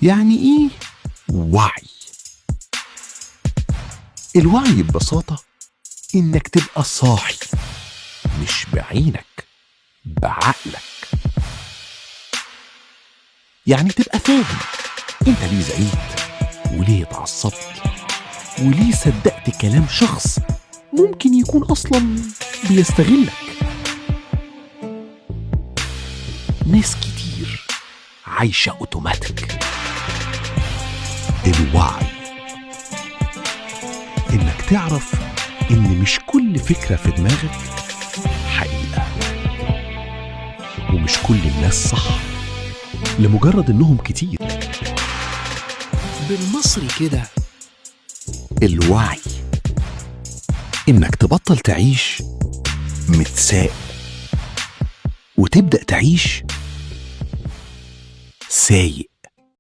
يعني إيه وعي؟ الوعي ببساطة إنك تبقى صاحي، مش بعينك، بعقلك. يعني تبقى فاهم انت ليه زعلت، وليه اتعصبت، وليه صدقت كلام شخص ممكن يكون اصلا بيستغلك. ناس كتير عايشة اوتوماتيك. الوعي انك تعرف ان مش كل فكرة في دماغك حقيقة، ومش كل الناس صح لمجرد انهم كتير. بالمصري كده، الوعي انك تبطل تعيش متساق وتبدأ تعيش سايق.